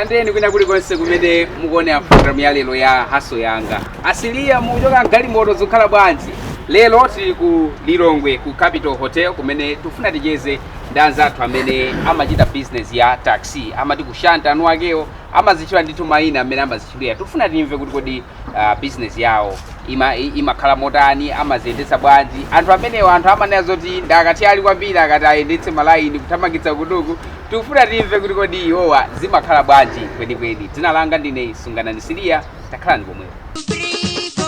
Ndikulandireni kwina kulikonse kumene mukuonera programu ya lero ya Hustle Yanga. Asiliya mukuchoka mgalimoto, zikukhala bwanji? Lero tili ku Lilongwe, ku Capital Hotel, kumene tifuna ticheze ndi anzathu amene amachita business ya taxi, amati kushanta. Anu akewo amazitchula ndithu mayina amene amazitchulira. Tifuna timve kuti kodi business yawo imakhala motani, amaziyendetsa bwanji anthu amenewo. Anthu amanena zoti ndakati ali kwambiri akati ayendetse malaini kuthamangitsa kuduku. Tikufuna timve kuti kodi iwowa zimakhala bwanji kwenikweni. Dzina langa ndine Sunganani Siliya, takhalani pomwepo. 3, 4,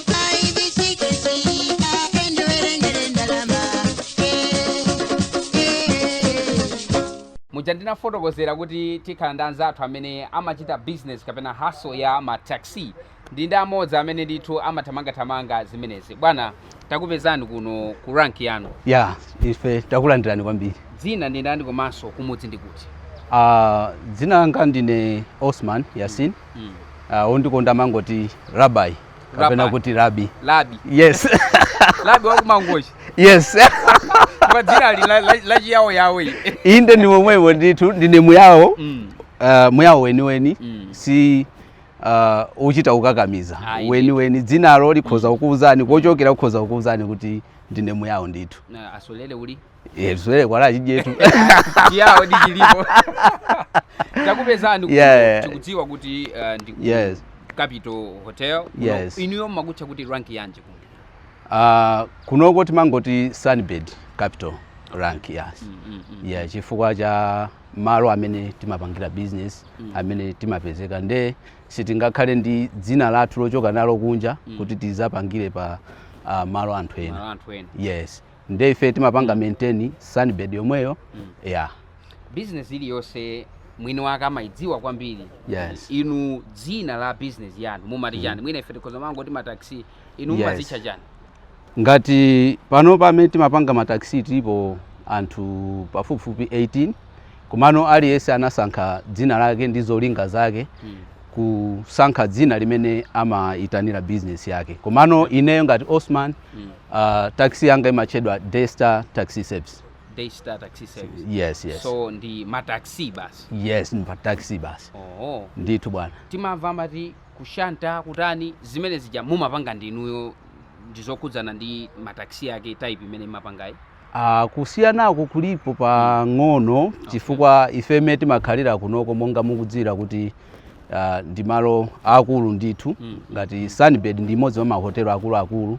5, 6, endiwerengere ndalama. Muja ndinafotokozera kuti tikhala ndi anzathu amene amachita business kapena hustle ya mataxi. Ndi amodzi amene ndithu amathamangathamanga zimenezi. Bwana, takupezani kuno ku rank yanu. Ya, ife takulandirani kwambiri. Dzina ndi ndani, komanso kumudzi ndi kuti? Dzina langa ndine Osman Yasin. Ondikonda mangoti Rabai kapena Rabai. kuti Rabi. Labi? Yes. Labi wakumangochi? Yes. Kwa dzina li la chiyawo yawo ili. Inde, ndi momwemo ndithu, ndine muyawo. Muyawo weniweni. Si uchita kukakamiza. Ayi. Weniweni dzinalo likhoza kukuwuzani kochokera, kukhoza kukuwuzani kuti ndine muyawo ndithu. Na asolele uli. Ye, tuswele kwala chijetu. Chiyawo ndi chilipo. Takupezani kuno. Tikudziwa kuti ndi ku Capital Hotel kuno. Yes. Inuyo mmakutcha kuti rank yanji kuno? Kunoko timangoti Sunbird Capital rank, yes. Yeah, chifukwa cha malo amene timapangira business, amene timapezeka, nde sitingakhale ndi dzina lathu lochoka nalo kunja kuti tizapangire pa malo anthu ena. Malo anthu ena. Yes, nde ife timapanga maintain Sunbird yomweyo, yeah. Business iliyonse mwini wake amayidziwa kwambiri. Inu dzina la business yanu mumati chani? Mwina ife tikhoza mangoti mataxi, inu mumazitcha chani? Ngati pano pamene timapanga mataxi tilipo anthu pafupifupi 18, komano aliyense anasankha dzina lake ndi zolinga zake, kusankha dzina limene amayitanira business yake. Komano ineyo ngati Osman, taxi yanga imatchedwa Daystar Taxi Service. Daystar Taxi Service? Yes. So ndi mataxi basi? Yes, ndi taxi basi. Oh. Ndithu, bwana. Timamva amati kushanta, kutani, zimene zija mumapanga ndinuyo, ndizokhudzana ndi mataxi ake type imene mumapangayi? Kusiyanako kulipo pang'ono, chifukwa ife mene timakhalira kunoko, monga mukudziwira kuti ndi malo akulu ndithu. Ngati Sunbird ndi imodzi mwa mahotelo akuluakulu.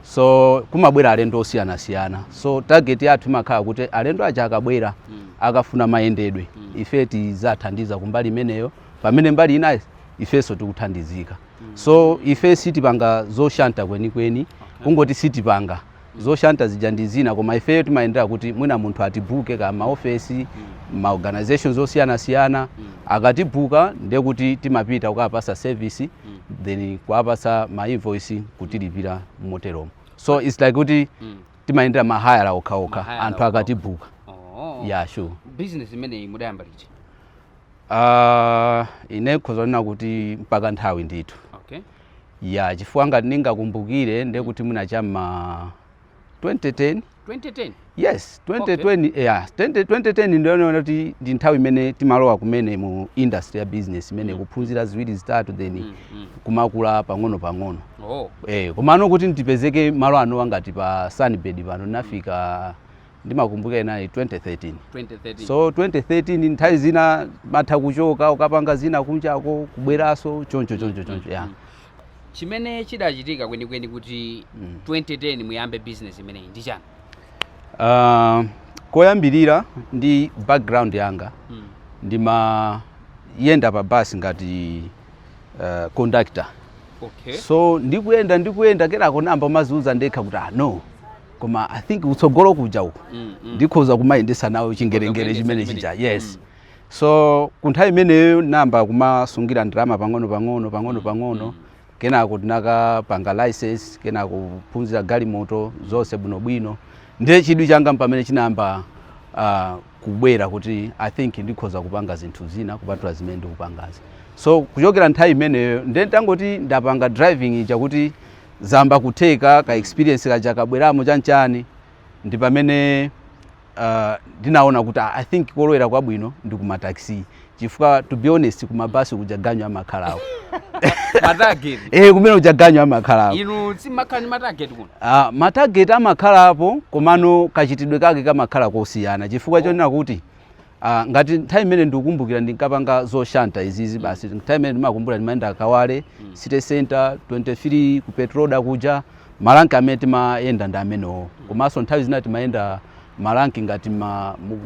So kumabwera alendo osiyanasiyana, so target yathu imakhala kuti alendo aja akabwera, akafuna mayendedwe, ife tizathandiza kumbali imeneyo, pamene mbali inayi ifenso tikuthandizika. So ife sitipanga zoshanta kwenikweni. Kungoti sitipanga zoshanta zija ndi zina, koma ifeyo timayendera kuti mwina munthu atibooke ka maofesi, ma organizations osiyanasiyana. Akatibooka, ndiye kuti timapita kukapasa service, then kuwapasa ma invoice, kutilipira moteromo. So it's like kuti timayendera mahayala okhaokha. Mahayala Anthu okhaokha. akatibooka. Oh. Yeah, sure. Business imeneyi mudayamba liti? Ine khoza kunena kuti mpaka nthawi ndithu. Ya, chifukwa ngati ndingakumbukire, ndiye kuti mwina cham'ma 2010. 2010? Yes, 2020. Yeah, 20, 2010 ndiyoona kuti ndi nthawi imene timalowa kumene mu industry ya business imene, kuphunzira ziwiri zitatu, then kumakula pang'ono pang'ono. Komano kuti ndipezeke malo ano ngati pa Sunbird pano, ndinafika, ndimakumbuka, inali 2013. 2013. So 2013, nthawi zina matha kuchoka ukapanga zina kunjako, kubweranso choncho choncho choncho, yeah. Chimene chidachitika kwenikweni kuti 2010 muyambe business imeneyi ndi chani? Koyambirira ndi background yanga, ndimayenda pa basi ngati conductor. So ndikuyenda, ndikuyenda, kenako namba maziuza ndekha kuti, ah, no, koma I think kutsogolo kuja uku ndikhoza kumayendesa nawo chingerengere kuyendetsa chimene chimene. chija. Yes. So kunthawi imeneyo namba kumasungira ndalama pang'ono pang'ono pang'ono pang'ono. Kenako tinakapanga license, kenako kuphunzira galimoto zonse bwinobwino. Ndiye chidwi changa pamene chinayamba kubwera kuti I think ndikhoza kupanga zinthu zina kupatula zimene ndikupangazi. So kuchokera nthawi imeneyo, ndiye ndangoti ndapanga driving ija kuti zamba kutheka, ka experience kaja kabweramo chanchani, ndi pamene ndinaona kuti, ah, I think kolowera kwabwino ndi kumataxi. Chifukwa, to be honest, kumabasi kuja ganyo amakhalako. Ma target? Eh, kumene kuja ganyo amakhalako. Inu simakhala ndi ma target kuno? Ma target amakhalapo, komano kachitidwe kake kamakhala kosiyana, chifukwa chonena kuti ngati nthawi imene ndikukumbukira ndinkapanga zoshanta izizi basi, nthawi imene ndimakumbukira ndimayenda Kawale, City Center, 23, ku Petroda kuja. Ma rank amene timayenda ndi amenewo. Komanso nthawi zina timayenda ma rank ngati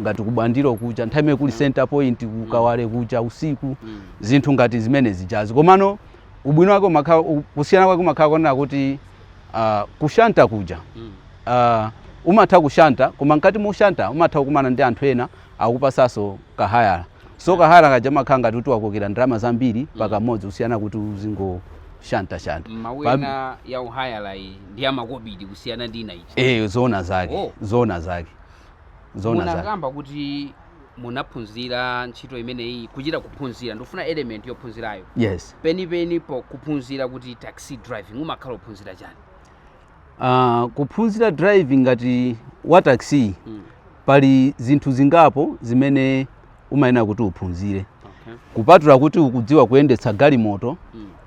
ngati kubwandiro kuja, nthawi imene kuli Center Point ku Kawale kuja usiku, zinthu ngati zimene zijazi. Komano ubwino wake umakhala, kusiyana kwake umakhala konena kuti kushanta kuja umatha kushanta, koma mkati mushanta umatha kukumana ndi anthu ena akupasanso kahayala. So kahayala kaja makhala ngati kuti wakokera ndalama zambiri pakamodzi, kusiyana kuti uzingoshanta shanta. Mawena ya uhayala iyi ndi amakobidi kusiyana ndi ina ichi? Eh, zona zake. Oh. Zona zake, zona zake. Munakamba kuti munaphunzira ntchito imeneyi, kuchita kuphunzira. Ndikufuna element yophunzirayo. Yes. Penipeni po kuphunzira kuti taxi driving, umakhala uphunzira chani? Kuphunzira driving ngati wa taxi, pali zinthu zingapo zimene umayenera kuti uphunzire, kupatula kuti ukudziwa kuyendetsa galimoto,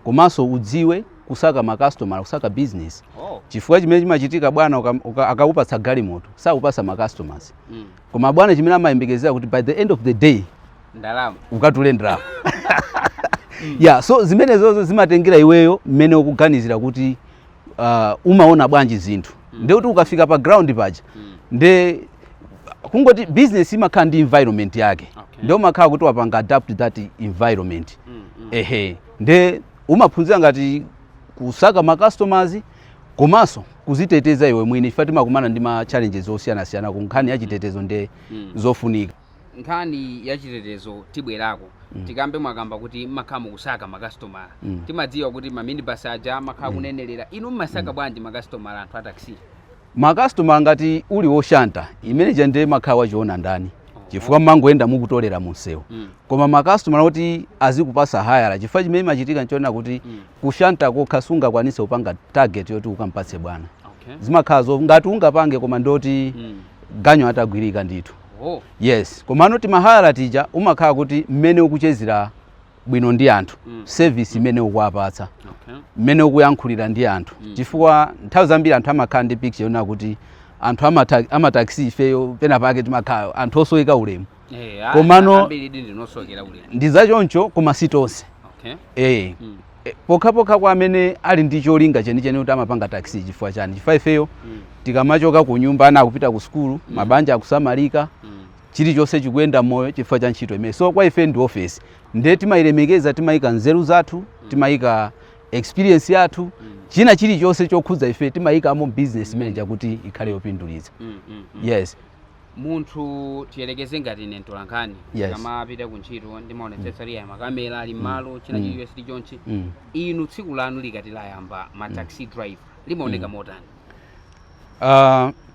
komanso udziwe kusaka makastomala, kusaka business. Chifukwa chimene chimachitika, bwana akakupatsa galimoto, sakupatsa ma customers, koma bwana chimene amayembekezera kuti by the end of the day ndalama. Ukatule ndalama, yeah. So zimenezozo zimatengera iweyo mmene ukuganizira kuti umaona bwanji zinthu. Nde kuti ukafika pa ground paja, nde kungoti business imakhala ndi environment yake. Nde umakhala kuti wapanga adapt that environment. Ehe, nde umaphunzira ngati kusaka ma customers, komanso kuziteteza iwe mwini. Ife timakumana ndi ma challenges osiyanasiyana ku nkhani ya chitetezo, nde zofunika. Nkhani ya chitetezo tibwerako. Tikambe, mwakamba kuti mmakhala mukusaka makasitomala. Timadziwa kuti maminibus aja amakhala kunenerera. Inu mmasaka bwanji makasitomala, anthu a taxi? Makasitomala, ngati uli woshanta, imene ija ndiye makhala wachiona ndani, chifukwa mmangoyenda mukutolera munsewu. Koma makasitomala kuti azikupasa hayala, chifukwa chimene imachitika nchonena kuti kushanta kokha sungakwanise kupanga target yoti ukampatse bwana. Zimakhala zo ngati ungapange, koma ndoti ganyo atagwirika ndithu. Yes, komano timahayala tija umakhala kuti mmene ukuchezera bwino ndi anthu, service imene ukuwapatsa, mmene ukuyankhulira ndi anthu, chifukwa nthawi zambiri anthu amakhala ndi picture yonena kuti anthu amataxi, ifeyo pena pake timakhala anthu osoweka ulemu. Ambiri idi ndinosokera ulemu. Ndi zachoncho, koma si tonse. Eh. Pokhapokha kwa amene ali ndi cholinga chenicheni kuti amapanga taxi chifukwa chani. Chifukwa ifeyo tikamachoka ku nyumba, ana akupita ku sukulu, mabanja akusamalika, chilichonse chikuyenda moyo chifukwa cha ntchito imene. So kwa ife ndi office, ndiye timayilemekeza, timayika nzeru zathu, timayika experience yathu, china chilichonse chokhudza ife timayikamo business manager kuti ikhale yopindulitsa. Yes. Munthu, tiyelekeze ngati ine mtolankhani, kamapita ku ntchito ndimaonetsetsa liya makamera ali m'malo, china chilichonse chonchi. Inu tsiku lanu likati layamba, ma taxi driver, limaoneka motani?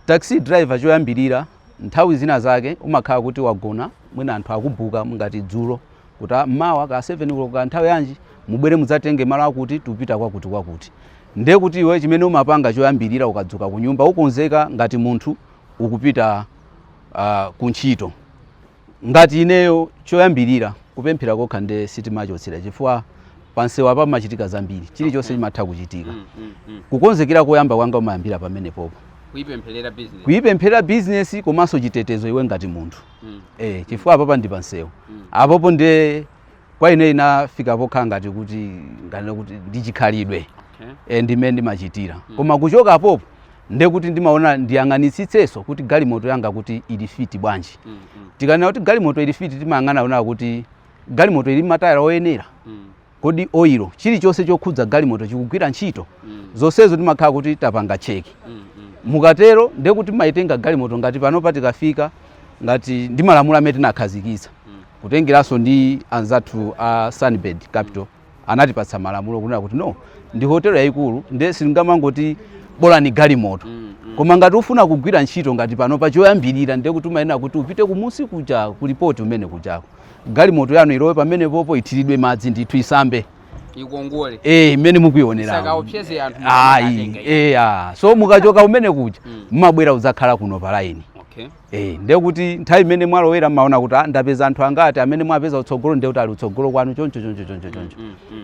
Taxi driver, choyambirira, nthawi zina zake umakhala kuti wagona, mwina anthu akubuka ngati dzulo kuti, "Ah, mmawa ka 7 koloko, ka nthawi yanji mubwere mudzatenge malo akuti, tupita kwakuti kwakuti." Ndiye kuti iwe chimene umapanga choyambirira, ukadzuka ku nyumba, ukonzeka ngati munthu ukupita ku ntchito. Ngati ineyo, choyambirira kupemphera kokha nde sitimachotsera, chifukwa pansewu apa pamachitika zambiri, chilichonse chimatha kuchitika. Kukonzekera koyamba kwanga umayambira pamenepopo. Kuyipempherera business. Kuyipemphera business, komanso chitetezo iwe ngati munthu. Eh, chifukwa apapa ndi pansewu. Apopo nde kwa ine inafika pokhala ngati kuti ngati kuti ndi chikhalidwe. Ndimene ndimachitira. Koma kuchoka apopo, nde kuti ndimaona ndiyang'anitsitsenso kuti galimoto yanga kuti ili fit bwanji. Tikanena kuti galimoto ili fit, timayang'ana ona kuti galimoto ili matayala oyenera, kodi oil, chilichonse chokhudza galimoto chikugwira ntchito. Zonsezo timakhala kuti tapanga check. Mukatero ndiye kuti maitenga galimoto. Ngati panopa tikafika, ngati ndi malamulo amene tinakhazikitsa, kutengeranso ndi anzathu a Sunbird Capital, anatipatsa malamulo kunena kuti no, ndi hotelo yayikulu, ndiye singamangoti bolani galimoto. Koma ngati ufuna kugwira ntchito ngati panopa, choyambirira ndiye kuti umayenera kuti upite kumusi kuja, kulipoti umene kujako, galimoto yanu ilowe pamenepopo, ithiridwe madzi ndithu, isambe. Ikongole. Eh, imene mukuyionera. Sakaopseze anthu. Ayi. Atenga. Eh, ah. So mukachoka umene kuja, mumabwera udzakhala kuno pa line. Ndiye kuti nthawi imene mwalowera mmaona kuti ah, ndapeza anthu angati amene mwapeza utsogolo, ndiye kuti ali utsogolo kwanu, choncho choncho choncho choncho.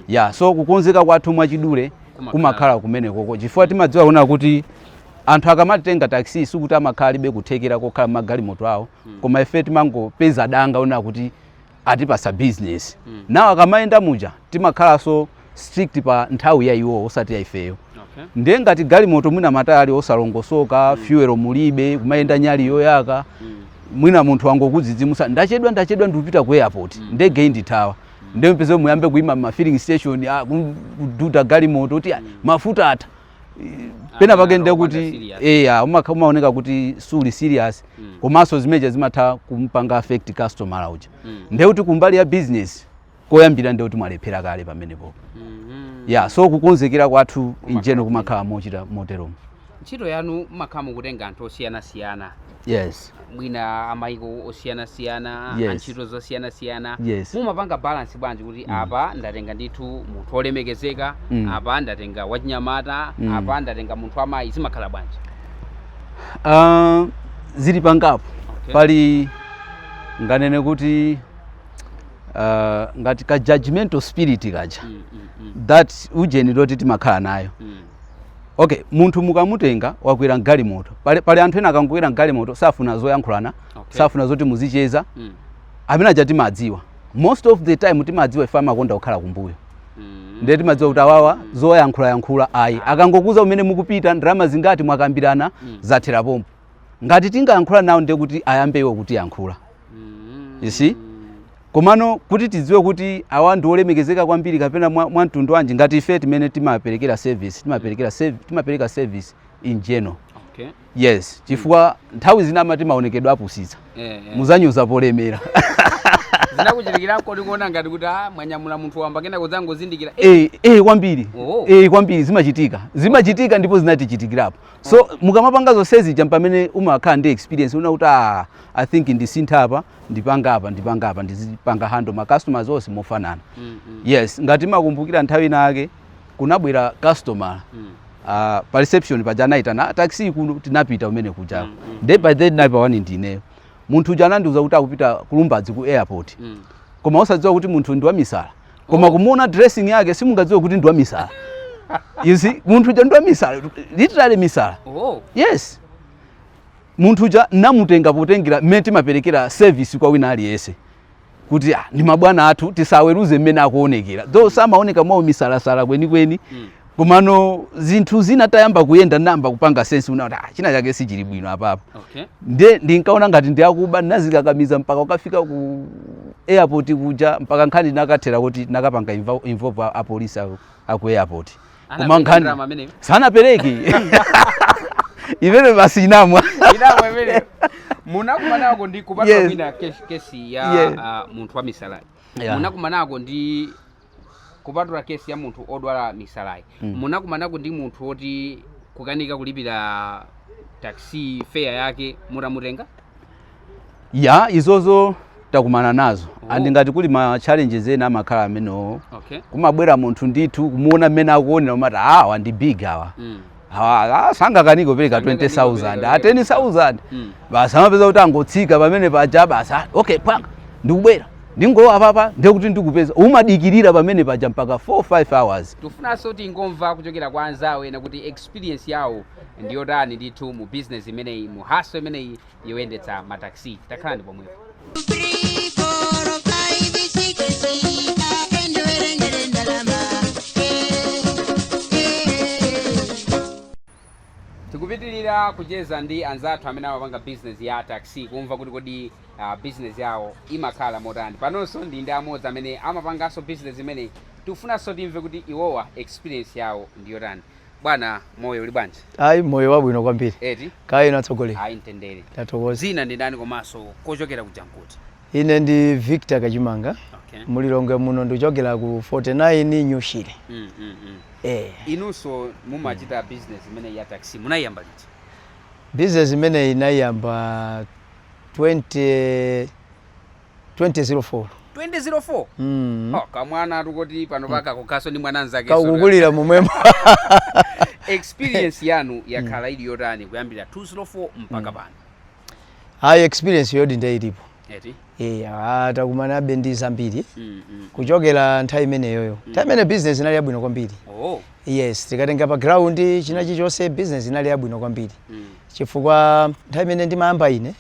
Ya, so kukonzeka kwathu mwachidule kumakhala kumenekoko, chifukwa timadziwa kuona kuti anthu akamatitenga taxi sikuti amakhala alibe kuthekera kokhala magalimoto awo, koma ife timangopeza danga ona kuti atipasa business. Nawo akamayenda muja timakhalanso strict pa nthawi ya iwowo, osati ya ifeyo. Ndiye ngati galimoto mwina matayala ali osalongosoka, fuel mulibe, kumayenda nyali yoyaka, mwina munthu wangokudzidzimutsa, "Ndachedwa, ndachedwa, ndikupita ku airport, ndege indithawa," ndiye mpeze muyambe kuyima ma filling station, kuduta galimoto kuti mafuta atha pena pake, ndiye opanda kuti serious. Eya, umaoneka kuti suli serious, komanso zimeneja zimatha kumpanga affect customer uja. Ndiye kuti kumbali ya business koyambira ndiye kuti mwalephera kale pamenepo. Ya, so kukonzekera kwathu in general kumakhala mochita moteromo. Ntchito yanu mmakhala mukutenga anthu osiyanasiyana, Yes. mwina amayiko osiyanasiyana, antchito zosiyanasiyana. Mumapanga balance bwanji kuti apa ndatenga ndithu munthu olemekezeka, apa ndatenga wachinyamata, apa ndatenga munthu amayi? Zimakhala bwanji? Zili pangapo. Pali nganene kuti ngati ka judgmental spirit kaja, that ujeni loti timakhala nayo. Okay, munthu mukamutenga wakwera mgalimoto, pali anthu ena akangokwera mgalimoto safuna zoyankhulana, safuna zoti muzicheza. Amene aja timadziwa, most of the time timadziwa ife amakonda kukhala kumbuyo. Ndiye timadziwa kuti awawa zoyankhulayankhula ayi, akangokuza umene mukupita, ndalama zingati, mwakambirana, zathera pompo. Ngati tingayankhula nawo ndiye kuti ayambe iwo kutiyankhula. You see? Komano kuti tidziwe kuti awa ndi olemekezeka kwambiri kapena mwa mtundu wanji, ngati ife timene timaperekera service, timapereka service in general. Yes, chifukwa nthawi zina amati maonekedwe apusitsa. Muzanyoza polemera. Zinakuchitikirako tikuona ngati kuti mwanyamula munthu wamba, kena kudzangozindikira Kwambiri. Kwambiri, zimachitika, zimachitika ndipo zinatichitikirapo. So mukamapanga zonsezi pamene umakhala ndi experience una kuti I think ndisintha apa, ndipanga apa, ndipanga apa, ndizipanga handle ma customers onse mofanana. Yes, ngati makumbukira nthawi inake kunabwera customer pa reception paja, anayitana taxi kuno, tinapita umene kujako. Ndiye by then nali pa one ndineyo. Munthu uja anandiuza kuti akupita ku Lumbadzi ku airport, koma usadziwa kuti munthu ndi wamisala, koma kumuona dressing yake simungadziwe kuti ndi wamisala. You see, munthu uja ndi wamisala, literally misala. Yes, munthu uja namutenga potengera mmene timaperekera service kwa wina aliyense, kuti ndi mabwana athu, tisaweruze mmene akuonekera, though samaoneka mwawo misalasala kwenikweni. Komano zinthu zina tayamba kuyenda namba kupanga sense una kuti china chake sichili bwino apapa. Nde ndinkaona ngati ndiakuba, nazikakamiza mpaka ukafika ku airport kuja, mpaka nkhani nakathera kuti nakapanga involve apolisi aku airport. Koma Anapereka nkhani ndalama ameneyo? Sanapereki imene, basi inamwa. Inamwa imeneyo. Munakumanako ndi kupatula mwina kesi ya munthu wa misalayi, munakumanako ndi, kupatula kesi ya munthu odwala misalayi, munakumanako ndi munthu woti kukanika kulipira taxi fare yake mutamutenga? Ya, izozo takumana nazo. And ngati kuli ma challenges ena amakhala amenewo. Kumabwera munthu ndithu, kumuona mmene akuonera umati awa ndi big awa, awa sangakanike kupereka 20,000, 10,000. Basi, amapeza kuti angotsika pamene paja, basi, okay panga ndikubwera, ndingolowa papa, ndiye kuti ndikupeza, umadikirira pamene paja mpaka 4 5 hours. Tifunanso tingomva kuchokera kwa anzawo ena kuti experience yawo ndiyotani ndithu mu business imeneyi, mu hustle imeneyi yoyendetsa mataxi. Takhalani pomwepo. 3, 4, 5, 6, 7, ndalama. Tikupitirira kucheza ndi anzathu amene amapanga business ya taxi, kumva kuti kodi business yawo imakhala motani. Panonso ndi amodzi amene amapanganso business imeneyi. Tikufunanso timve kuti iwowa experience yawo ndiyotani. Bwana, moyo uli bwanji? Ayi, moyo wabwino kwambiri. Eti? Kaya inu atsogoleri? Ayi, mtendere. Tathokoza. Zina ndi ndani komanso kochokera kuja nkuti? Ine ndi Victor Kachimanga. Mulilongwe muno, ndikuchokera ku 49 New Shire. Inunso mumachita business imeneyi ya taxi, munayiyamba liti? Business imeneyi inayamba 20 2004. 2004? Mm. Oh, kamwana tukoti pano paka kukhaso ndi mwana anzake. Kaukukulira momwemo. Experience yanu yakhala ili yotani kuyambira 204 mpaka pano? Ayi, experience yodi ndiye ilipo. Eti? Eh, takumanabe ndi zambiri kuchokera nthawi imeneyoyo. Nthawi imene business inali yabwino kwambiri. Yes, tikatenga pa ground, china chilichonse, business inali yabwino kwambiri, chifukwa nthawi imene ndimayamba ine,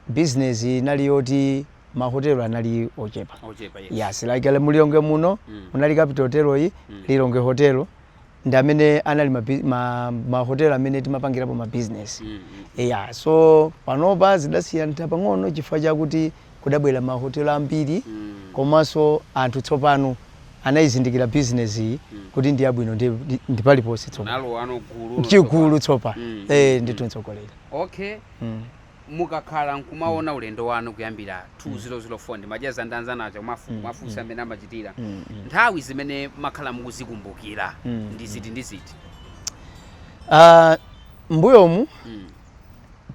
business inali yoti mahotelo anali ochepa. Ochepa, yes. Yes, like mulilongwe muno munali Capital Hotel iyi, Lilongwe Hotel, ndi amene anali mahotelo amene timapangirapo ma business. Yeah, so panopa zidasiyana pang'ono chifukwa chakuti kudabwera mahotelo ambiri, komanso anthu tsopano anayizindikira business iyi kuti ndi yabwino, ndi paliponse tsopano. Nalo ano gulu. Chigulu tsopano. Eh, ndithu, mtsogoleri. Okay. Mukakhala nkumaona ulendo wanu kuyambira 2004, ndimachaza ndi anzanacho, mafunso amene amachitira, nthawi zimene makhala mukuzikumbukira ndi ziti ndi ziti? Mbuyomu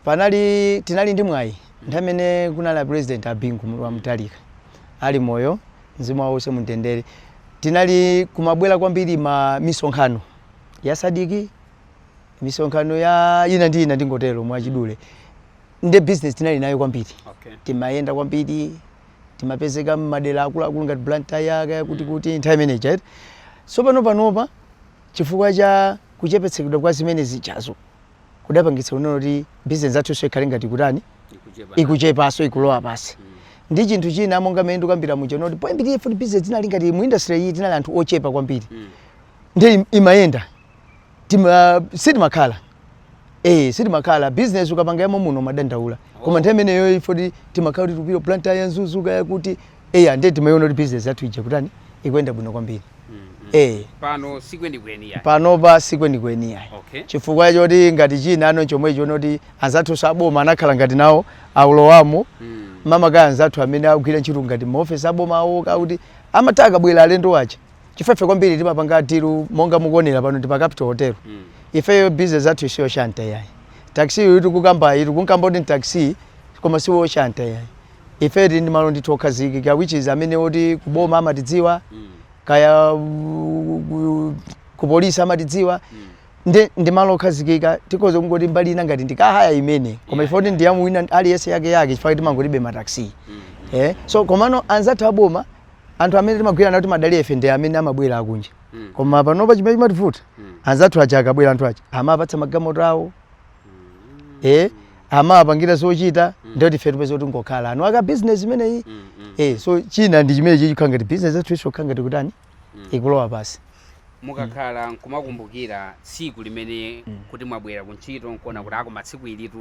panali, tinali ndi mwayi nthawi imene kunali a President a Bingu wa Mutharika ali moyo, mzimu wawo uuse mumtendere. Tinali kumabwera kwambiri ma misonkhano ya SADC, misonkhano ya ina ndi ina, ndingotero mwachidule. Nde business tinali nayo kwambiri. Timayenda kwambiri, timapezeka mmadera akuluakulu ngati Blantyre, kaya kuti kuti nthawi imeneyi right? So pano panopa, chifukwa cha kuchepetsedwa kwa zimene zichazo, kudapangitsa kunena kuti business yathunso ikhale ngati kutani? Ikuchepa. Ikuchepanso, ikulowa pasi. Ndi chinthu china, monga mmene ndikambira muja, noti poyambirira futi business tinali ngati mu industry iyi tinali anthu ochepa kwambiri. Ndi imayenda, tima sitimakhala, sitimakhala. Business ukapanga yamo muno madandaula, koma nthawi imeneyo futi timakhala kuti tikupita Blantyre, Mzuzu, kaya kuti, eya, ndiye timayiona kuti business yathu ija kutani, ikuyenda bwino kwambiri. Pano sikwenikweni ya? Panopa sikwenikweni yayi. Chifukwa choti ngati china ano chomwecho, noti anzathu aboma anakhala ngati nawo aulowamo. Makamaka anzathu amene akugwira ntchito ngati maofesi aboma awo, kakuti amatha akabwera alendo aja, chifukwa ife kwambiri timapanga deal, monga mukuonera pano ndi pa Capital Hotel. Ifeyo business athu isiyoshanta yayi. Taxi iyi tikukamba iyi, tikunkamba kuti ni taxi, koma siwoshanta yayi. Ife tili ndi malo ndithu okhazikika, which is amene oti kuboma amatidziwa, kaya ku polisi amatidziwa. Ndi malo okhazikika. Tikhoza kungoti mbali ina ngati ndikahaya imene, koma ifo kuti ndiyamu wina aliyense yake yake, chifukwa timangotibe mataxi. So komano anzathu aboma, anthu amene timagwira nawo, timadalira ife, ndi amene amabwera akunja. Koma panopa chimene chimativuta, anzathu aja akabwera, anthu aja amapatsa magalimoto awo, amapangira zochita, ndiyoti ife tipeza kuti ngokhala anu aka business imeneyi. So china ndi chimene chikhala ngati business yathu iso kukhala ngati kutani, ikulowa pasi. Mukakhala nkumakumbukira tsiku limene kuti mwabwera kuntchito nkuona kuti ako matsiku ilitu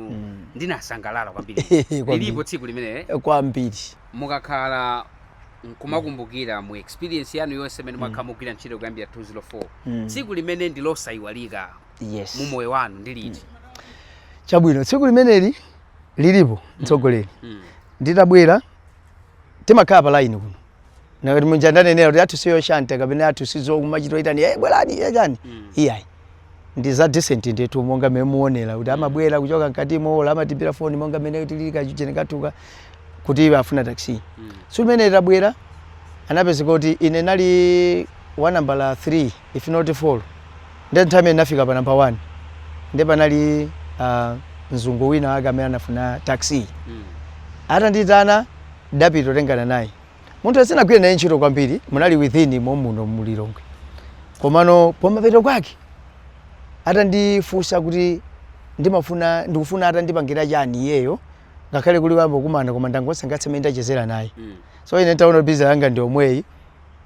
ndinasangalala kwambiri, Kwambiri. lilipo tsiku limene? Kwambiri. Mukakhala nkumakumbukira mu experience yanu yonse imene mwakhala mugwira ntchito kuyambira 204, tsiku limene ndilosayiwalika mu moyo wanu ndi liti? Chabwino, tsiku limeneli lilipo, mtsogoleri. Nditabwera, timakhala pa line kuno, nakati munja ndanenera kuti athu siyoshanta kapena athu sizokumachito itani, bwerani yachani. Iyayi, ndi za decent ndithu, monga mmene muonera kuti amabwera kuchoka mkatimo, ola amatimbira foni, monga mmene tili kachichene kathuka kuti afuna taxi. So limene tabwera, anapezeka kuti ine nali wa nambala 3 if not 4, ndi nthawi imene nafika pa namba 1, ndi panali mzungu wina wake amene anafuna taxi. Atanditana, dapita tengana naye. Munthu asinagwire naye ntchito kwambiri, munali within momuno mulilongwe. Komano pomapeto kwake atandifunsa kuti ndimafuna, ndikufuna atandipangira chani iyeyo, ngakhale kuli kwambo kumana, koma ndangosangatsa imene ndachezera naye. So ine ntaona business yanga ndi omweyi,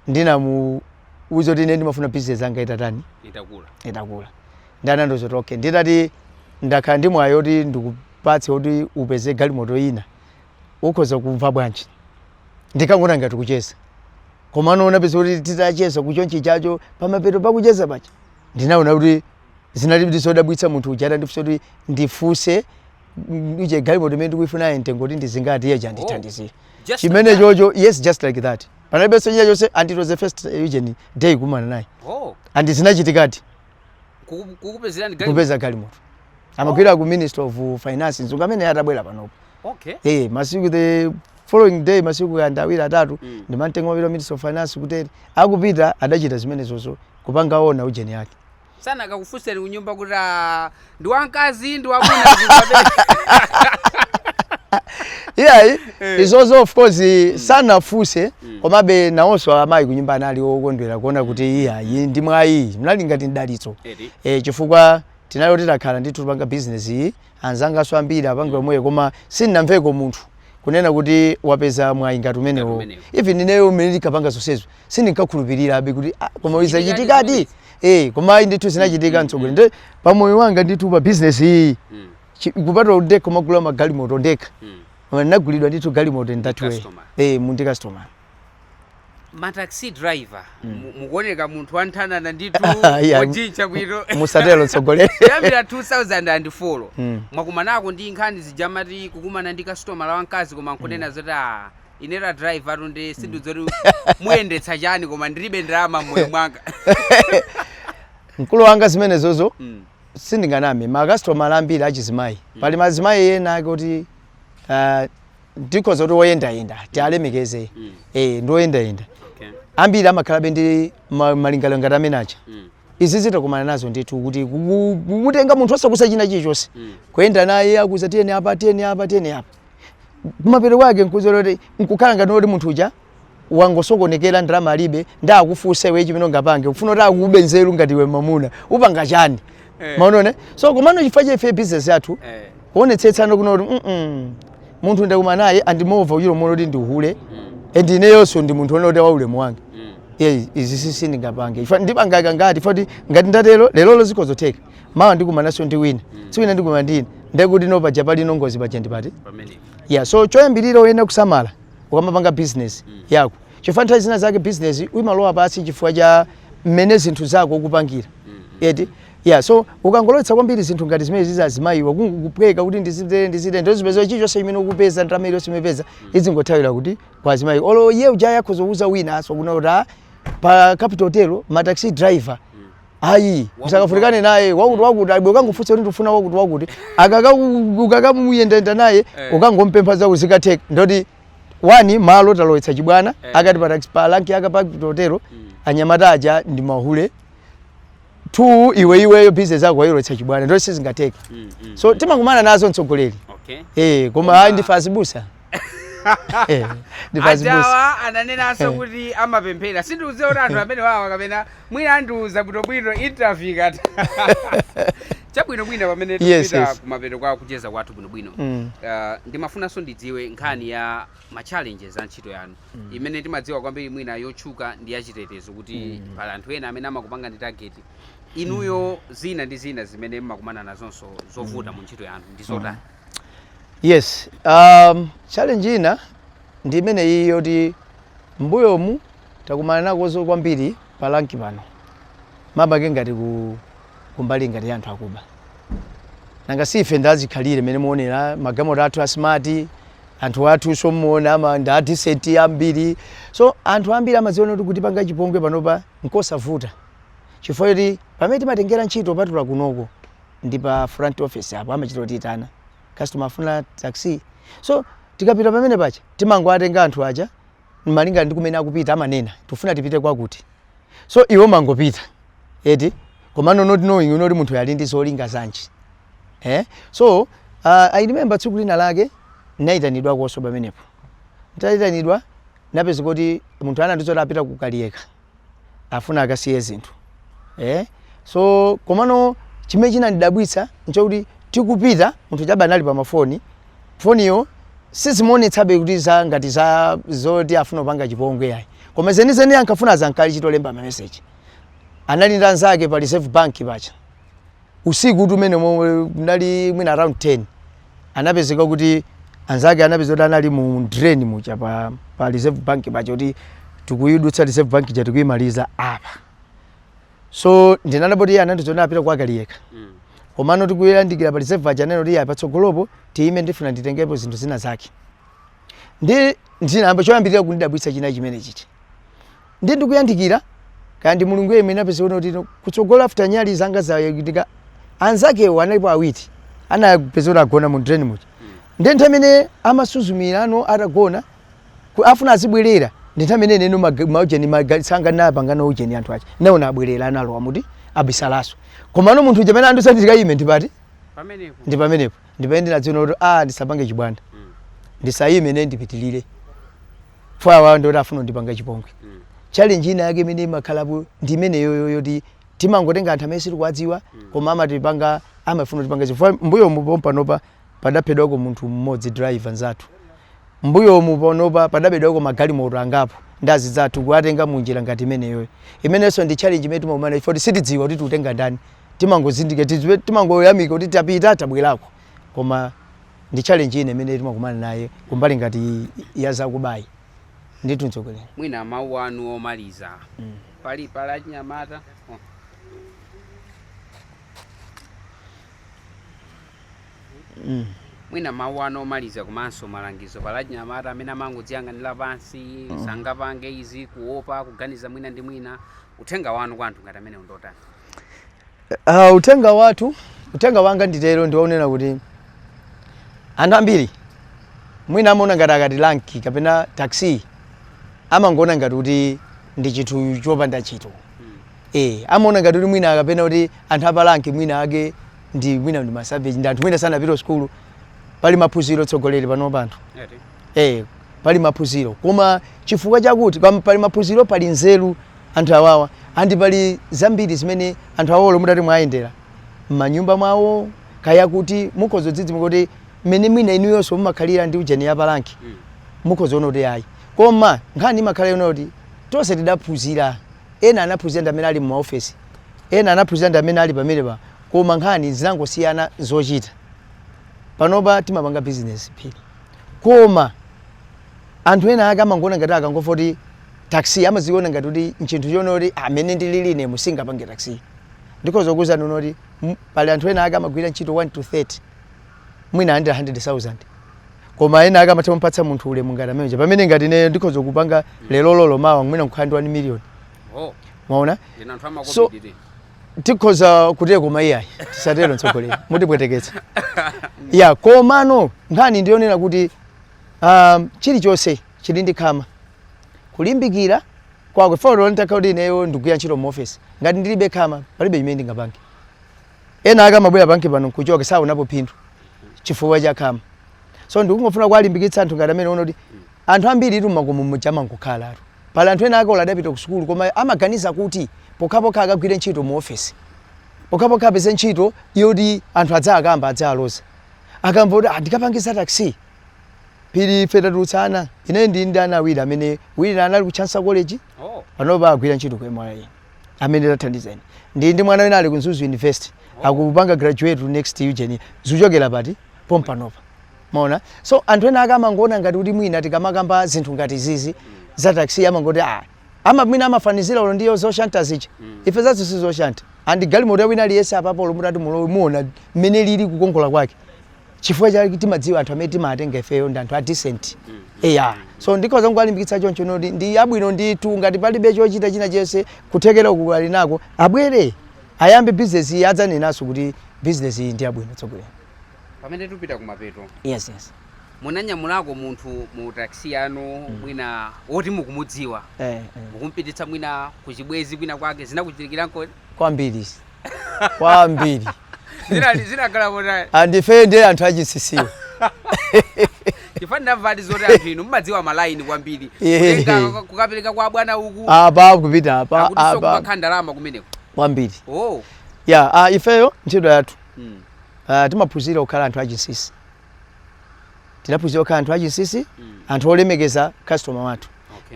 ndinamuuza kuti ine ndimafuna business yanga itatani? Itakula. Itakula. Ndanandiuza kuti okay, nditati ndakhala ndi mwayi oti ndikupatse kuti upeze galimoto ina, ukhoza kumva bwanji? Ndikangona ngati kucheza, komano unapeza kuti titacheza kuchonchi chacho, pamapeto pakucheza pacha, ndinaona kuti zinali zodabwitsa. Munthu uja atandifunsa kuti ndifuse uje galimoto imene ndikuifunayo mtengo kuti ndizingati, iye chandithandizira. Just Chimene like that? chocho, yes, just like that. Panalibenso china chonse, and it was the first ujeni day kumana naye. And zinachitikati. Kukupezerani galimoto? Kupeza galimoto. Amagwira ku Minister of Finance, mzungu amene atabwera panopo. Masiku, the following day, masiku kanda awiri atatu, ndimamtenga mapita Minister of Finance kutere akupita, adachita zimenezozo kupanga ona ujeni yake. Sana akakufunseni kunyumba kuti, "Ah, ndi wamkazi, ndi wamuna?" Iyayi, izozo of course sanafunse, komabe nawonso amayi kunyumba anali okondwera kuona kuti iyayi, ndi mwayi, mnali ngati mdalitso. Chifukwa tinali kuti takhala ndithu tupanga business iyi, anzangaso ambiri apange omweyo, koma sindinamveko munthu kunena kuti wapeza mwayi ngati umenewo. Umenewo. Even ineyo umene ndikapanga zonsezo sindinkakhulupirirabe kuti ah, koma Zichitikadi. izachitikadi. Koma ayi ndithu, zinachitika, mtsogoleri. Nde pamoyo wanga ndithu pa business iyi, kupatula kuti ndekha kumagula magalimoto ndekha, koma ndinagulidwa ndithu galimoto in that way. Customer. Mundi customer. Ma taxi driver, mukuoneka munthu wanthanana ndithu, ojincha bwino. Musatero, mtsogoleri. Kuyambira 2004 mwakumanako ndi nkhani zijamati kukumana ndi customer la wamkazi, koma nkunena zoti a inera driver tunde sindidzoti muyendetsa chani, koma ndilibe ndalama mmoyo mwanga? Mkulu wanga, zimenezozo sindinganame, makasitomala ambiri achizimayi, pali mazimayi ena ake kuti ndikhoza kuti woyendayenda, tialemekeze. Ndi woyendayenda. Ambiri amakhalabe ndi malingaliro ngati amene aja. Izi zitakumana nazo ndithu, kuti kumutenga munthu osakusa china chilichonse, kuyenda naye, akuza tiyeni apa, tiyeni apa, tiyeni apa, kumapeto kwake nkuza kuti nkukhala ngati kuti munthu uja wangosokonekera, ndalama alibe, ndi akufunsa iwe chimene ungapange, kufuna kuti akube nzeru ngati iwe mamuna upanga chani. Maonone, so komano chifukwa cha ife business yathu kuonetsetsano kuno kuti munthu ndakumana naye andimova uchilo muno kuti ndihule, and ineyonso ndi munthu onoti wa ulemu wanga. Ye izi sindingapange. Ifa ndipanga ngati foti ngati ndatero lero zikhozotheka, mawa ndikumananso ndi wina, tsiku ina ndikumana ndi ina, ndekuti no paja pali no ngozi paja ndipati. Pamenepo. Yeah, so choyambirira uyenera kusamala ukamapanga business yako, chifukwa nthawi zina zake business imalowa pasi chifukwa cha mmene zinthu zako ukupangira eti. Yeah, so ukangolowetsa kwambiri zinthu ngati zimene zizi, azimayiwa kungokupweka kuti ndizite ndizite, ndozipeza chilichonse chimene ukupeza, ndalama iliyonse imepeza izingothawira kuti kwa azimayi. Olo iye uja yakhoza kuuza wina aso kuna kuti ah, pa Capital Hotel ma taxi driver ayi, musakafunikane naye wakuti wakuti, ayi ukangofunsa kuti ndifuna wakuti wakuti, ukakamuyendayenda naye, ukangompempha zaku zikatheka, ndoti wani malo talowetsa chibwana. Akati pa taxi pa rank aka pa Capital Hotel anyamata aja ndi mahule. Two, iwe iweyo business yako wayilowetsa chibwana, ndoti sizingatheke. So timakumana nazo, mtsogoleri. Koma ayi, ndife azibusa. Ndife azibusa. Ajawa ananenanso kuti amapemphera. Sindiuze kuti anthu amene wawa kapena mwina andiuza bwinobwino interview kata chabwinobwino pamene tikupita kumapeto kwa kucheza kwathu bwinobwino. Ndimafunanso ndidziwe nkhani ya ma challenges a ntchito yanu, imene timadziwa kwambiri mwina yotchuka ndi yachitetezo, kuti pali anthu ena amene amakupanga ndi target inuyo. Zina ndi zina zimene mmakumana nazonso zovuta mu ntchito yanu ndi zotani? Yes, challenge ina ndi imene iyi yoti mbuyomu takumana nakozo kwambiri pa rank pano, mabake ngati kumbali ngati ya anthu akuba. Nanga si ife ndazikhalire mene muonera magalimoto athu a smart, anthu athu somuona ama ndi a decent ambiri, so anthu ambiri amadziona kuti kutipanga chipongwe panopa nkosavuta, chifukwa choti pamene timatengera ntchito patula kunoko ndi pa front office apo amachita kutiyitana, customer afuna taxi. So tikapita pamene pacha timangoatenga anthu aja malingana ndi kumene akupita, amanena tifuna tipite kwakuti, so iwo mangopita eti, komano not knowing unoti munthu ali ndi zolinga zanji. So I remember tsiku lina lake nayitanidwa konso pamenepo. Ntayitanidwa napeza kuti munthu anandizoti apita ku Kaliyeka, afuna akasiye zinthu. So komano chimene chinandidabwitsa nchokuti tikupita munthu chabe anali pa mafoni, foniyo sizimuonetsabe kuti za ngati za zoti afuna kupanga chipongwe yayi, koma zenizeni ankafuna azankali chitolemba mameseji. Anali ndi anzake pa Reserve Bank pacha usiku kuti umene momwe kunali mwina around 10, anapezeka kuti anzake anapeza kuti anali mu drain mucha pa Reserve Bank pacha, kuti tikuyidutsa Reserve Bank ja, tikuyimaliza apa. So ndinanapoti iye anandizona apita kwa Kaliyeka, komano tikuyandikira pa Reserve aja anena kuti iye patsogolopo tiyime, ndifuna nditengepo zinthu zina zake. Ndi ndinayamba choyambirira kundidabwitsa china chimene chichi, ndi ndikuyandikira kaya ndi Mulungu yemwe, napeza kuti kutsogolo after nyali zanga zayitika, anzakewo analipo awiri, anapeza kuti agona mu drain muja. Ndi nthawi imene amasuzumira ano atagona, afuna azibwerera, ndi nthawi imene neno maujeni magasanga napangana ujeni, anthu aja naona abwerera, analowa muti abisalaso. Komano munthu uja amene andisati tikayime ndipati pamenepo ndi pamenepo, ndipamene ndinadziona kuti ah, ndisapange chibwana. Ndisayime ine, ndipitilire fwa ndoti afuna ndipanga chipongwe. Challenge ina yake imene imakhalapo ndi imeneyoyo yoti timangotenga anthu amene sitikuwadziwa, koma amatipanga, amafuna kutipanga chifukwa mbuyomu pompanopa padaphedwako munthu mmodzi, driver nzathu. Mbuyomu panopa padabedwako magalimoto angapo ndi azidzathu kuwatenga munjira ngati imeneyoyo. Imenenso ndi challenge imene timakumana, ifo sitidziwa kuti tikutenga ndani. Timangozindikira, timangoyamika kuti tapita, tabwerako, koma ndi challenge ine imene timakumana naye kumbali ngati ya zakubayi ndithu, mtsogoleri. Mwina mawu anu omaliza pali achinyamata, oh. Mwina mawu anu omaliza komanso malangizo pali achinyamata amene amangodziyang'anira pansi, sangapange izi, kuopa, kuganiza mwina ndi mwina. Uthenga wanu kwa anthu ngati amene ndotani? Uthenga wathu, uthenga wanga nditero, ndiwaonera kuti anthu ambiri mwina amaona ngati akati rank kapena taxi, amangoona ngati kuti ndi chinthu chopanda ntchito. Amaona ngati kuti mwina kapena kuti anthu apa rank mwina ake ndi mwina ndi masavage, ndi anthu mwina sanapita sukulu. Pali maphunziro, tsogoleri, pano panthu. Eti. Pali maphunziro, koma chifukwa chakuti pali maphunziro, pali nzeru anthu awawa andi pali zambiri zimene anthu awolo mutati mwayendera m'manyumba mwawo, kaya kuti mukhoza kudzidzimuka kuti mmene mwina inuyonso mumakhalira ndi ujeni ya pa rank, mukhoza kuona kuti ayi. Koma nkhani imakhala yona kuti tonse tidaphunzira. Ena anaphunzira ndi amene ali mumaofesi, ena anaphunzira ndi amene ali pamene pa, koma nkhani zinangosiyana zochita. Panopa timapanga business phiri, koma anthu ena ake amangoona ngati akangofa kuti taxi, amaziona ngati kuti nchinthu chona kuti amene ndilili ine musingapange taxi. Ndikhoza kuwuzani kuti pali anthu ena ake amagwira ntchito 1 to 30, mwina 100 100,000, koma ena ake amatha kumupatsa munthu ulemu ngati ameneja, pamene ngati ineyo ndikhoza kupanga lero lolo, mawa mwina nkukhala ndi 1 million. Oh. Mwaona? Ndina anthu So- amakobidire. Tikhoza kutero, koma iyayi, tisatero mtsogoleri, mutipweteketsa ya. Komano nkhani ndiyonena kuti chilichonse chili ndi khama, kulimbikira kwako. Folo nditakhala kuti ineyo ndikugwira ntchito mu office, ngati ndilibe khama, palibe chimene ndingapange. Ena ake amabwera panki pano nkuchoka saonapo phindu chifukwa cha khama. So ndikungofuna kuwalimbikitsa anthu ngati amene ona kuti anthu ambiri itu mmakomo muja amangokhala atu. Pali anthu ena ake ola adapita ku sukulu, koma amaganiza kuti pokhapokha akagwire ntchito mu office, pokhapokha apeze ntchito yoti anthu adzakamba, adzaloza, akamva kuti, "Ah, ndikapangiza taxi." Pili ife tatulutsa ana. Ine ndi ndi ana awiri amene wina anali ku Chancellor College, panopa agwira ntchito ku MRA, amene tathandizeni. Ndi mwana wina ali ku Mzuzu University, akupanga graduate next year. Zikuchokera pati? Pompanopa. Maona? So anthu ena ake amangoona ngati kuti mwina tikamakamba zinthu ngati zizi za taxi, amangoti ah, ama mwina amafanizira ulo ndiyo zoshanta zija. Ife zathu si zoshanta, and galimoto ya wina aliyense apapo olo mutati mulowe, muona mmene lili kukongola kwake, chifukwa chake timadziwa anthu amene timatenga ifeyo ndi anthu a decent. Eya, so ndikhoza kungowalimbikitsa choncho noti ndi abwino ndithu. Ngati palibe chochita china chonse, kuthekera uku ali nako, abwere ayambe business iyi, adzanenanso kuti business iyi ndi abwino, tsogolera. Pamene tupita kumapeto, Yes. munanyamulako munthu mu taxi yanu mwina woti mukumudziwa, mukumpititsa mwina kuchibwezi kwina kwake, zinakuchitikiranko? Kwambiri, kwambiri. Zinakhala potani? Andife ndiye anthu achisisiwa. Chifukwa ndinamvadi zoti anthu inu mumadziwa malaini kwambiri, kutenga kukapereka kwa bwana uku, apa kupita apa, akutinso apa. Kumakhala ndalama kumeneko? Kwambiri. Oh. Ya, ifeyo ntchito yathu, timaphunzira kukhala anthu achinsinsi. Tinaphunzira kukhala anthu achinsinsi, anthu olemekeza customer wathu.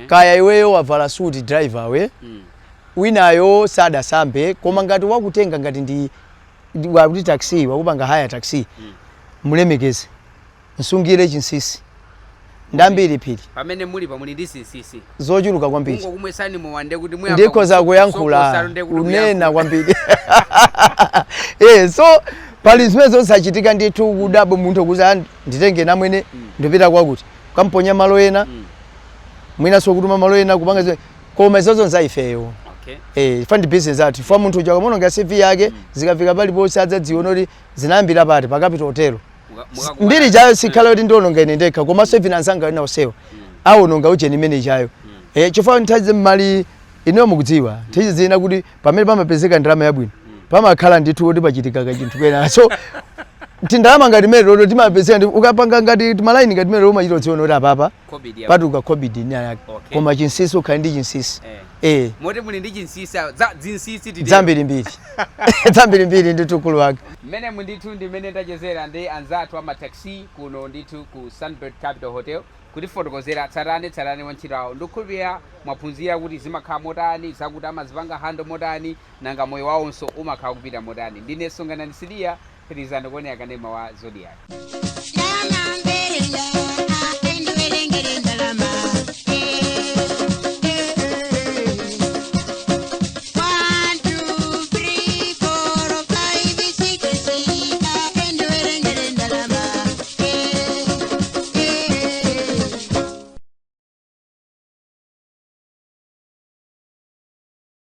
Kaya iweyo wavala suti, driver we, winayo sadasambe, koma ngati wakutenga ngati ndi wakuti taxi, wakupanga hire taxi, mulemekeze, msungire chinsinsi. Ndambiri phiri. Pamene muli pa muli ndi chinsinsi zochuluka kwambiri. Kungokumwesani mowa kuti muyamba Ndikhoza kuyankhula, kusokosa, nde kuti kunena kwambiri. So pali zimene zosachitika ndithu, kudabo munthu kuti, "Ah, nditenge namwene, ndipita kwakuti," kamponya malo ena, mwinanso kutuma malo ena kupanga zimene, koma izozo nzaifeyo. Ifa ndi business athu. Ifa munthu uja akamononga CV yake, zikafika paliponse adzadziona kuti zinayambira pati, pa Capital Hotel. Mbiri chayo sikhala kuti ndiononga ine ndekha, komanso even anzanga ena onsewa awononga ujeni imene chayo. Chifukwa nthawi zimali ineyo mukudziwa nthawi zina kuti pamene pamapezeka ndalama yabwino pamakhala ndithu kuti pachitika kachinthu kena, so Tindalama ngati mmene lolo timapezeka ndi ukapanga ngati timalaini ngati mmene umachita udziona kuti apapa COVID ya. patuka COVID ina yake. Koma chinsinsi, ukhale ndi chinsinsi. Moti muli ndi chinsinsi, zinsinsi titi? Zambirimbiri, zambirimbiri ndi ukulu wake. Mmene ndithu ndimene tachezera ndi anzathu ama taxi kuno ndithu ku Sunbird Capital Hotel, kutifotokozera tsatane tsatane wa ntchito awo. Ndikukhulupirira mwaphunzira kuti zimakhala motani, zakuti amazipanga handle motani, nanga moyo wawonso umakhala kupita motani. Ndine Songanani Siliya, pitirizani kuonera kanema wa Zodiak. Ndamamberenda.